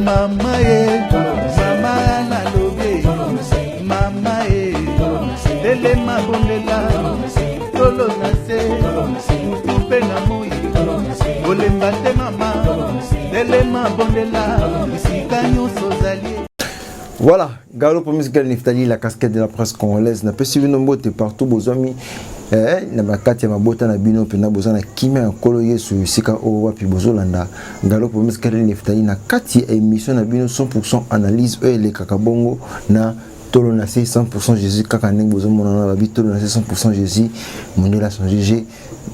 Mama ye, mama nalobi, mama ye, telema bondela, tolo na se, mutu mpe na moi, kolemba te mama, telema bondela, bisika nyonso ozali. Voilà, Galo Musical Neftali, la casquette de la presse congolaise. Napesi bino mbote partout bozwami na bakati ya mabota na bino mpena boza na kimia ya Nkolo Yesu esika oyo wapi bozolanda Galo Musical Neftali na kati ya émission na bino 100% analyse oyo elekaka bongo na Tolo na se 100% Jésus. Kaka ndenge bozomonana, babi Tolo na se 100% Jésus, mondele achanger.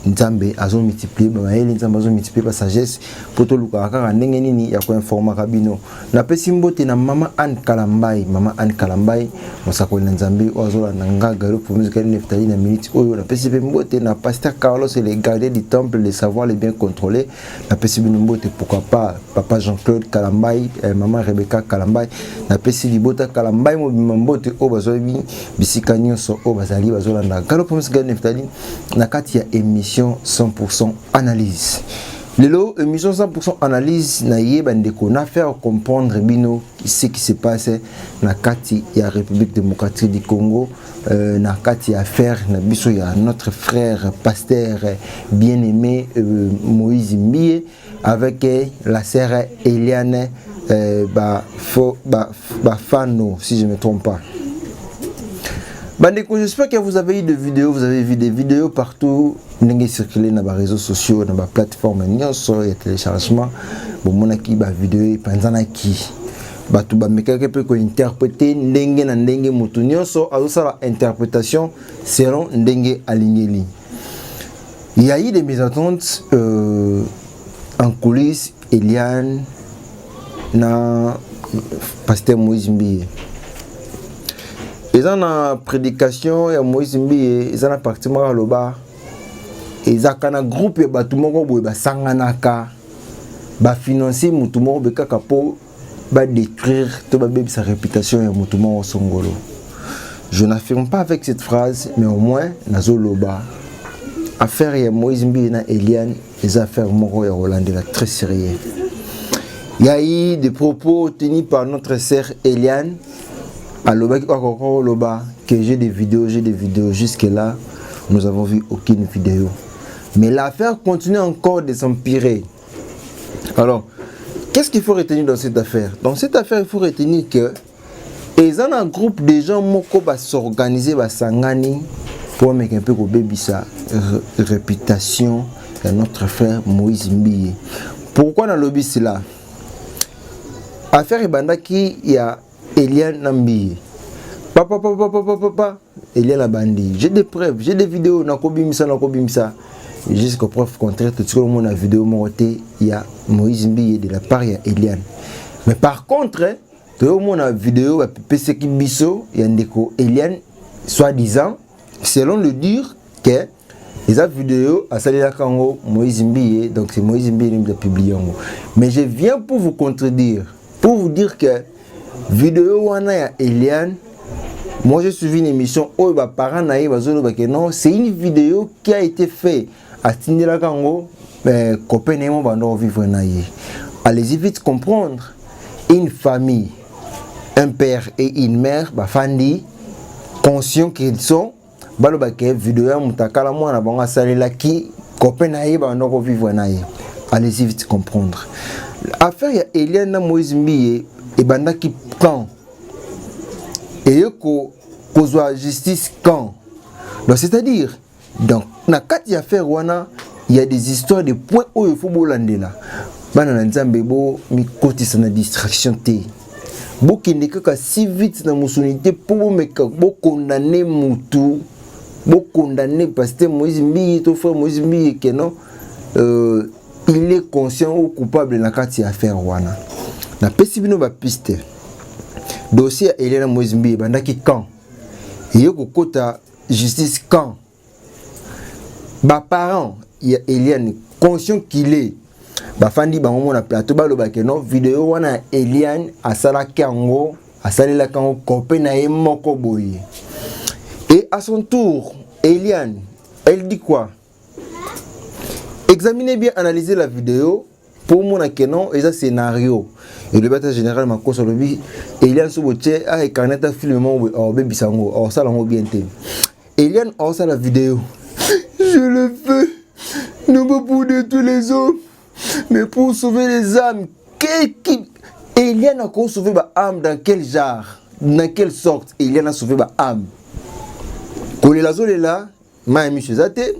Nzambe azomultiplier bamayele, Nzambe azomultiplier basagesse mpo tolukaka kaka ndenge nini ya koinformaka bino. Napesi mbote na mama Anne Kalambai, mama Anne Kalambai, mosakoli na Nzambe oyo azolanda nga Galo Musical Neftali na minute oyo. Napesi mpe mbote na pasteur Carlos, le gardien du temple, le savoir le bien contrôlé. Napesi bino mbote, pourquoi pas papa Jean-Claude Kalambai, mama Rebecca Kalambai. Napesi libota Kalambai mobima mbote oyo bazwaki bisika nyonso oyo bazali bazolanda Galo Musical Neftali na kati ya émission 100% analyse. Lelo, émission 100% analyse na ye, bandeko, na faire comprendre bino ce qui se passe na kati ya République démocratique du Congo, na kati ya affaire na biso ya notre frère pasteur bien-aimé Moïse Mbiye avec la sœur Eliane Bafano, si je ne me trompe pas. Bandeko, j'espère que vous avez eu des vidéos, vous avez vu des vidéos partout ndenge circuler na baréseaux sociaux, na baplateforme nyonso ya téléchargement. Bomonaki bavideo epanzanaki, bato bamekaki mpe kointerpréter ndenge na ndenge, moto nyonso azosala interprétation selon ndenge alingeli. Il y a eu des mésententes en coulisses, Eliane na pasteur Moïse Mbiye. Eza na prédication ya Moïse Mbiye, eza na parti moko aloba ezalaka na groupe ya bato moko boye basanganaka, bafinancer motu moko boye kaka mpo badétruire to babebisa réputation ya motu moko songolo. Je n'affirme pas avec cette phrase, mais au moins nazoloba affaire ya Moïse Mbiye na Eliane eza affaire moko ya kolandela très sérieux. Il y a eu des propos tenus par notre sœur Eliane, alobaki koloba que j'ai des vidéos, j'ai des vidéos. Jusque là, nous avons vu aucune vidéo, mais l'affaire continue encore de s'empirer. Alors, qu'est-ce qu'il faut retenir dans cette affaire? Dans cette affaire, il faut retenir que eza na groupe de gens moko bas'organiser, basangani po ameka mpe kobebisa réputation ya notre frère Moïse Mbiye. Pourquoi nalobi cela? Affaire ebandaki ya Eliane na Mbiye, papa papa papa papa Eliane abandi: "J'ai des preuves, j'ai des vidéos, nakobimisa, nakobimisa." Jusqu'au preuve contraire, totikoli omona vidéo moko te ya Moïse Mbiye de la part ya Eliane. Mais par contre, toyomona vidéo bapesaki biso ya ndeko Eliane, soi-disant, selon le dire que eza vidéo asalelaka yango Moïse Mbiye, donc c'est Moïse Mbiye nde apublier yango. Mais je viens pour vous contredire, pour vous dire que vidéo wana ya Eliane, moi j'ai suivi une émission oyo baparent na ye bazoloba que non, c'est une vidéo qui a été fait, atindelaka yango copain na ye mo banda kovivre na ye. Allez-y vite comprendre, une famille, un père et une mère bafandi, conscient qu'ils sont, balobaka vidéo ya moto akala mwana bango asalelaki copain na ye banda kovivre na ye. Allez-y vite comprendre, affaire ya Eliane na Moïse Mbiye ebandaki quand, eye kozwa justice quand? Donc, c'est-à-dire, donc na kati ya affaire wana, il y a des histoires de points oyo il faut bolandela. Bana na Nzambe, bomikotisa na distraction te, bokende kaka si vite na mosuni te mpo bomeka bocondamner mutu, bocondamner pasteur Moïse Mbiye to frère Moïse Mbiye que non, il est conscient ou coupable na kati ya affaire wana. Napesi bino bapiste. Dossier ya Eliana Moïse Mbiye ebandaki quand, eye kokota justice quand? Baparent ya Eliane, conscient qu'il est, bafandi bango mo na plateau, balobake non, vidéo wana ya Eliane asalaki yango, asalelaki yango copain na ye moko boye. Et à son tour, Eliane, elle dit quoi? Examinez bien, analysez la vidéo. Mpo omona ke non, eza scénario. Elobi ata général Makoso, alobi Eliane so botie aincarne ata film moko boye, aobebisa yango, aosala yango bien te. Eliane aosala vidéo: "Je le fais non pas pour détruire les hommes, mais pour sauver les âmes." Qui Eliane a sauvé ba âme? Dans quel genre, dans quelle sorte Eliane a sauvé ba âme? Kolela azolela, mai miso eza te.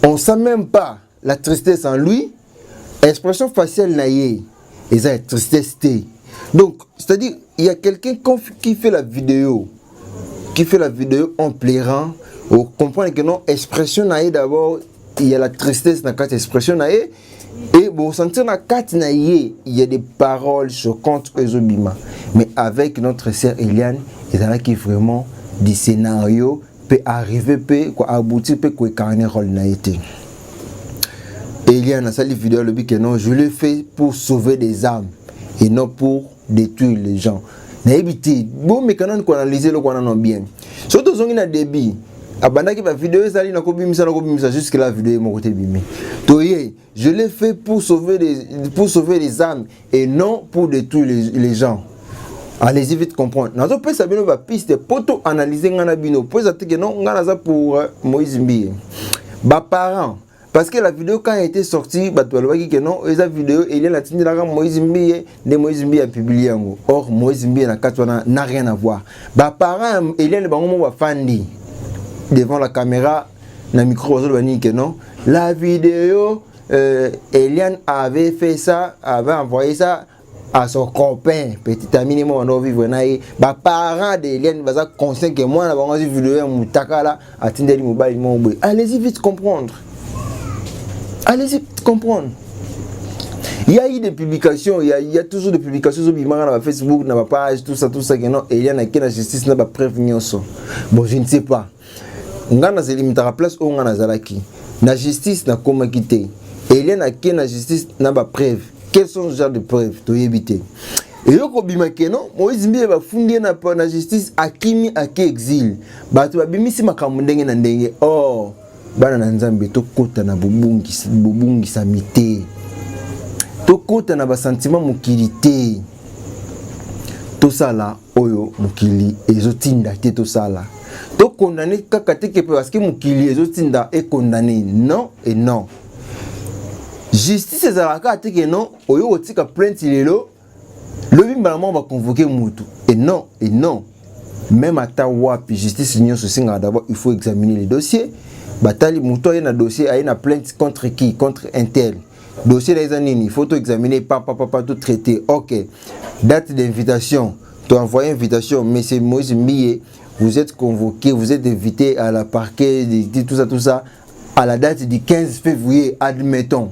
On sent même pas la tristesse en lui. Expression faciale na ye eza ya tristesse te. Donc, c'est-à-dire, il y a quelqu'un qui fait la vidéo, qui fait la vidéo en pleurant. On comprend que non, expression na ye, d'abord il y a la tristesse na kati expression na ye, et bon, sentir na kati na ye, il y a des paroles choquantes ezobima. Mais avec notre sœur Eliane, ezalaki vraiment des scénarios, peut arriver, peut quoi, aboutir, peut quoi, incarner rôle na ye te. Eliane asali vidéo, alobi que non, je l'ai fait pour sauver des âmes et non pour détruire les gens. Nayebi te, bomeka nani koanalyse eloko wana no bien. Soki tozongi na début, abandaki bavideo ezali na kobimisa, na kobimisa, jusque la vidéo moko te ebimi. Toye: "Je l'ai fait pour sauver les âmes et non pour détruire les gens." Allez-y vite comprendre. Nazopesa bino bapiste po to analyse ngai na bino, po eza te ke non, ngai naza pour Moïse Mbiye, baparent, parce que la vidéo, quand elle était sortie, bato balobaki ke non, eza vidéo Eliane atindelaka Moïse Mbiye nde Moïse Mbiye apublie yango. Or Moïse Mbiye na kati wana n'a rien à voir. Baparent Eliane bango moko bafandi devant la caméra, na micro, bazoloba nini? Ke non, la vidéo, Eliane avait fait ça, avait envoyé ça à son copain, petit ami ne mo bando vivre na ye. Baparent de Eliane baza conscient ke mwana bango azwi vidéo ya mutakala, atindeli mobali moko boye. Allez-y vite comprendre, allez-y comprendre. Il y a eu des publications, il y a toujours des publications sur na Facebook, na page, tout ça, que non, Eliane ake na justice na ba preuve nyonso. Bon, je ne sais pas. Nga nazali mitaka place oyo nga nazalaki na justice, nakomaki te. Eliane ake na justice na ba preuve. Quels sont ce genre de preuve? Toyebi te. Eloko obima ke non, Moïse Mbiye bafundi ye na justice, akimi, ake exil. Bato babimisi makambo ndenge na ndenge. Or bana na Nzambe, tokɔta na bobungisami te, tokɔta na basentiment mokili te, tosala oyo mokili ezotinda te, tosala, tokondane kaka te ke parce que mokili ezotinda ekondane. Non et non. Justice ezalaka kaka te ke non, oyo kotika plainte lelo, lobi mbala moko baconvoke mutu. Et non et non. Même ata wapi, justice nyonso esengaka d'abord il faut examiner les dossiers. Batali moto aye na dossier, aye na plainte contre qui? Contre un tel. Dossier na eza nini? Il faut to examiner, papa papa, to traiter. Ok, date d'invitation, to envoyer invitation: monsieur Moïse Mbiye, vous êtes convoqué, vous êtes invité à la parquet, tout ça, tout ça, à la date du 15 février, admettons.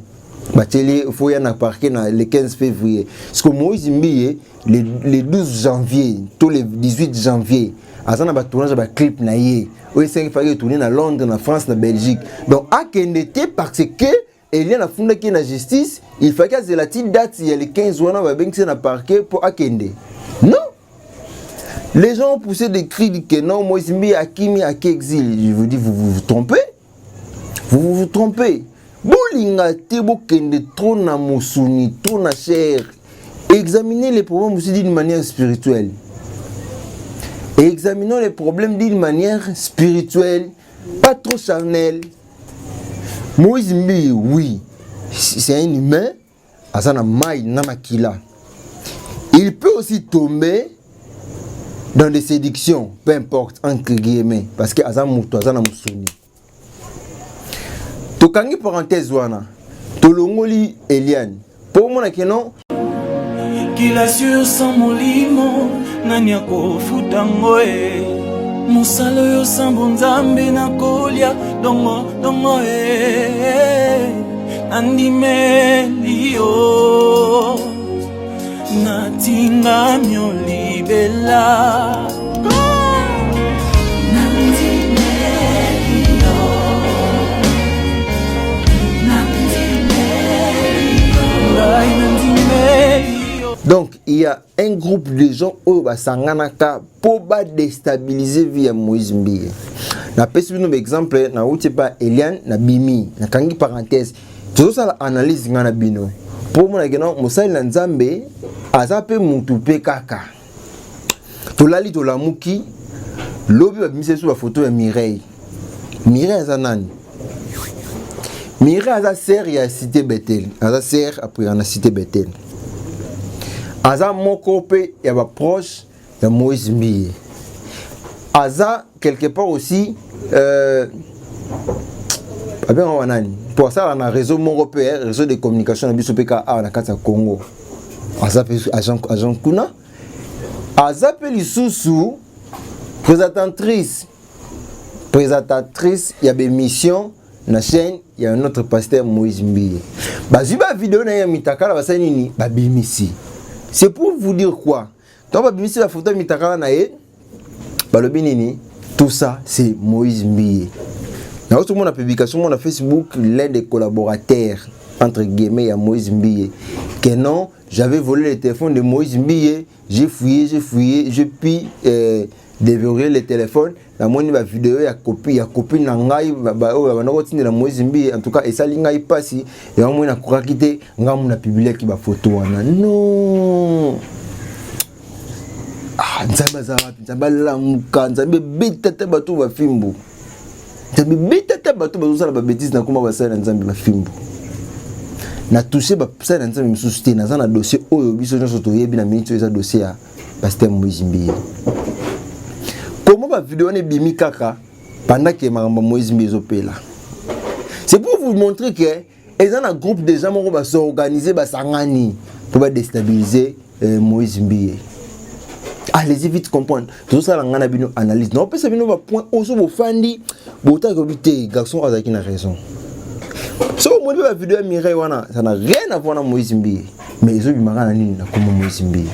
Batieli, faut ya na parquet na le 15 février, parce que Moïse Mbiye, le 12 janvier to le 18 janvier, aza na batournage ya baclip na ye oyo esengi faki etourne na Londres, na France, na Belgique. Donc akende te parce que Eliane afundaki ye na justice. Il faki azela ti date ya le 15 wana babengisi na parquet mpo akende. Non, les gens ont poussé des cris que non, Moïse Mbiye akimi, ake exil. Je vous dis, vous vous, vous trompez, vous vous, vous trompez. Bolinga te bokende trop na mosuni, trop na chair. Examinez les problèmes aussi d'une manière spirituelle. Examinons les problèmes d'une manière spirituelle, pas trop charnelle. Moïse Mbiye, oui, c'est un humain, aza na mai na makila. Il peut aussi tomber dans des séductions, peu importe, entre guillemets, parce que aza moto, aza na mosuni. Tokangi parenthèse wana, tolongoli Eliane mpo omona ke non. Kila sur sans molimo, nani akofuta ngo e mosala oyo sambo Nzambe nakolia dongo dongo e nandimeli yo natingami olibela nandimeli yo nandimeli yo ngai nandimeli yo. Donc il y a un groupe de gens oyo basanganaka mpo badéstabiliser vie ya Moïse Mbiye. Napesi bino baexemple. Nauti epa Eliane, nabimi, nakangi parenthèse. Tozosala analyse ngai na bino mpo omona ke non, mosali na Nzambe aza mpe mutu mpe kaka. Tolali, tolamuki, lobi babimisi biso bafoto ya Mireille. Mireille aza nani? Mireille aza sœur ya Cité Bethel, aza sœur apriaka na Cité Bethel, aza moko mpe ya baproche ya Moïse Mbiye, aza quelque part aussi babengaka banani mpo asala na réseau moko mpe, réseau de communication na biso mpe ka awa na kati ya Congo. Aza mpe agent kuna, aza mpe lisusu présentatrice ya bémission na chaîne ya notre pasteur Moïse Mbiye. Bazwi bavideo na ye ya mitakala, basali nini? Babimisi. C'est pour vous dire quoi? Donc babimisi bafoto ya mitakala na ye, balobi nini? Tout ça, c'est Moïse Mbiye. Naotomona publication mona Facebook, l'un des collaborateurs entre guillemets ya Moïse Mbiye, que non, j'avais volé le téléphone de Moïse Mbiye, j'ai fouillé, j'ai fouillé, j'ai pu déverrouiller le téléphone, namoni bavideo ya copine na ngai oyo babanda kotindela Moïse Mbiye. En tout cas, esali ngai mpasi yango moi nakokaki te, ngai mo napubliaki bafoto wana. Non, ah, Nzambe aza wapi? Nzambe alamuka, Nzambe ebeta te bato bafimbu, Nzambe ebeta te bato bazosala babêtises na nkoma basali na Nzambe bafimbu. Na touche basali na Nzambe mosusu te, naza na dossier oyo biso nyonso toyebi na miniti oyo, eza dossier ya pasteur Moïse Mbiye. Comment bavideo wana ebimi kaka pendant ke makambo ya Moïse Mbiye ezopela? C'est pour vous montrer que eza na groupe déjà moko bas'organiser, basangani mpo badéstabiliser Moïse Mbiye. Allez-y vite comprendre. Tozosala ngai na bino analyse, naopesa bino bapoint oyo so bofandi botaki obi te, garçon azalaki na raison. So omoni mpe bavideo ya Mireille wana, ça n'a rien à voir na Moïse Mbiye, mais ezobimaka na nini? Na kombo Moïse Mbiye.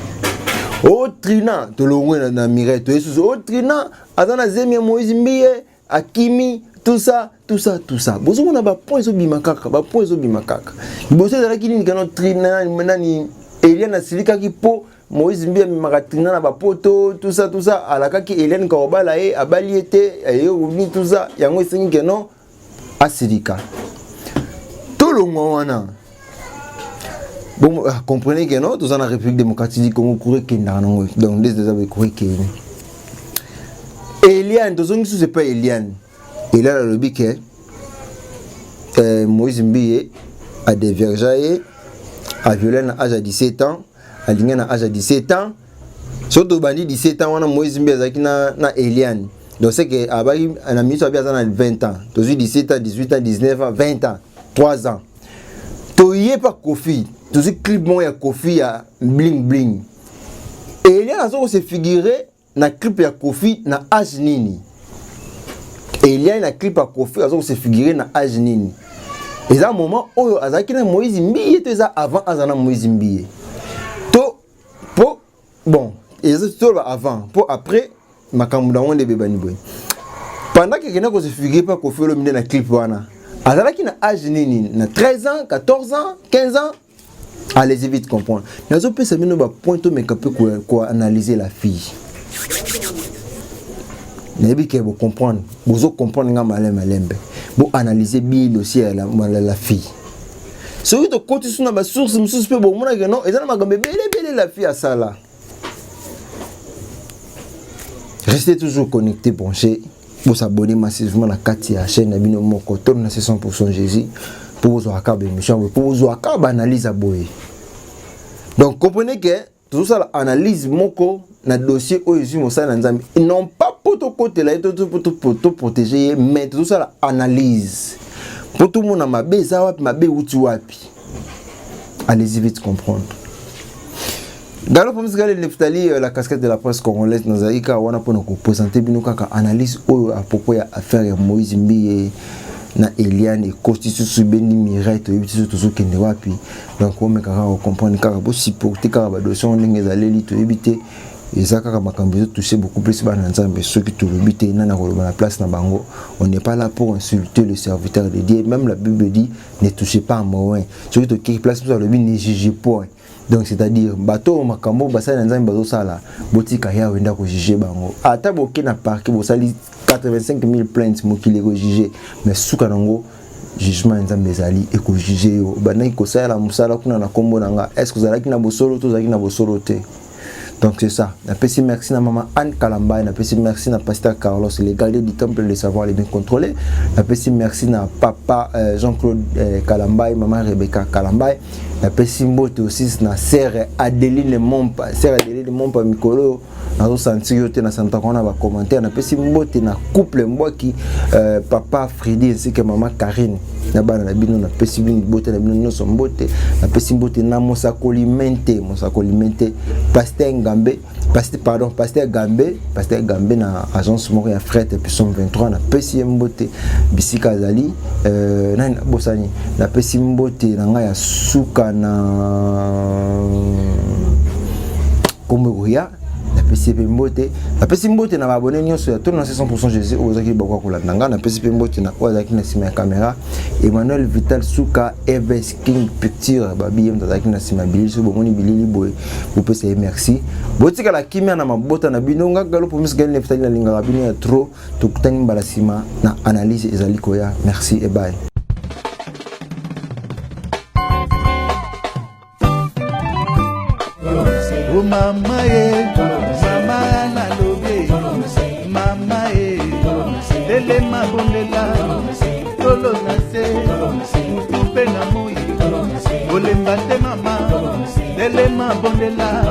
O Trina, tolongwe na Mireille, toye susu o Trina aza na zemi ya Moïse Mbiye, akimi, tout ça, tout ça, tout ça. Bozomona bapoint ezobima kaka, bapoint ezobima kaka. Liboso ezalaki nini? Kano Trina nani, Eliane asilikaki mpo Moïse Mbiye amemaka Trina na bapoto, tout ça, tout ça. Alakaki Eliane kakobala ye, abali ye te, ayekobi, tout ça. Yango esengi keno asilika. Tolongwa wana. Bon, ah, comprenez que non, toza na République démocratique du Congo, cour ekendaka nango. Donc nde eza cour ekende. Eliane, tozongi susu epai Eliane. Eliane alobi ke Moïse Mbiye adéviergea ye, aviolé na âge ya 17 ans, alingi na âge ya 17 ans. So tobandi 17 ans wana, Moïse Mbiye azalaki na Eliane, donc c'est que abaki na miso abi aza na 20 ans. Tozwi 17 ans, 18 ans, 19 ans, 20 ans, 3 ans. Toye pa Kofi, tozwi clip moko ya Kofi ya bling bling. Eliane aza kose figurer na clip ya Kofi na âge nini? Eliane na clip ya Kofi aza kose figurer na âge nini? Eza moment oyo azalaki na Moïse Mbiye to eza avant aza na Moïse Mbiye? To po bon, eza toloba avant, mpo après makambo nango nde ebebani boye. Pendant ke kende kose figurer mpa Kofi Olomide na clip wana, azalaki na âge nini? Na 13 ans, 14 ans, 15 ans? Allez-y vite comprendre. Nazopesa bino bapoint, tomeka mpe koanalyse la fille. Nayebi ke bocomprendre, bozocomprendre nga malembe malembe. Boanalyse bien dossier ya la fille. Soki tokoti su na basource mosusu mpe, bomonake non, eza na makambo ebele ebele la fille asala. Restez toujours connecté, branché, bosabonner massivement na kati ya chaîne na bino moko to na 100 Jésus, mpo bozwaka kaka baémission boye, mpo bozwaka kaka baanalyse ya boye. Donc comprenez que tozosala analyse moko na dossier oyo ezwi mosala na Nzambe, non pas mpo tokotela ye to toprotéger ye, mais tozosala analyse mpo tomona mabe eza wapi, mabe euti wapi. Allez-y vite comprendre. Galo Pomisikale Neftali, la casquette de la presse congolaise, nazali kaka wana mpona koprésenter bino kaka analyse oyo à propos ya affaire ya Moïse Mbiye na Eliane. Ekosti susu, ebendi Mireille, toyebi susu tozokende wapi. Donc omeka kaka kocomprendre, kaka bosupporte kaka badossier ndenge ezaleli. Toyebi te, eza kaka makambo ezotouche beaucoup plus bana Nzambe. Soki tolobi te, nani akoloba na place na bango? On n'est pas là pour insulter le serviteur de Dieu. Même la Bible dit: «Ne touchez pas à mon oint.» Soki tokeki place mosusu, alobi: «Ne jugez point.» Donc c'est-à-dire bato oyo makambo basali na Nzambe bazosala, botika Yawe nde akojuge bango. Ata boke na parquet, bosali 85 000 plainte, mokili ekojuge, mais suka nango Jugement ya Nzambe ezali ekojuge yo. Obandaki kosalela mosala kuna na nkombo na nga, est ce que ozalaki na bosolo to ozalaki na bosolo te? Donc c'est ça. Napesi merci na maman Anne Kalambay, napesi merci na pasteur Carlos, le gardien du temple de savoir les bien contrôler. Napesi merci na papa Jean-Claude Kalambay, maman Rebecca Kalambay. Napesi mbote aussi na sœur Adeline Mompa, sœur Adeline Mompa mikolo nazo sentir yo te na santaka wana ba commentaire. Napesi mbote na couple Mbwaki, papa Freddy ainsi que maman Karine na bana na bino. Napesi bino mbote na bino nyonso mbote. Napesi mbote na mosakoli mente, mosakoli mente pasteur Ngambe, pasteur, pardon, pasteur Gambe, pasteur Gambe na agence moko ya fret et puis 23. Napesi ye mbote bisika azali. Nani bosani? Napesi mbote na ngai ya suka na kombo ekoya. Napesi mpe mbote, napesi mbote na baabonnés nyonso ya Tono na 100% Jésus oyo ozalaki bakoka kolanda nga. Napesi mpe mbote na oyo azalaki na nsima ya caméra, Emmanuel Vital Suka, Eves King Picture babi, ye moto azalaki na nsima ya bilili. Soki bomoni bilili boye, bopesa ye merci. Botikala kimia na mabota na bino. Nga Galo Promise Gali Neftali, nalingaka bino ya trop. Tokutani mbala nsima na analyse ezali koya. Merci et bye. O mama ye, mama nalobi, mama ye, telema, bondela, tolo na se, mutu mpe na moi, kolemba te mama, telema, bondela.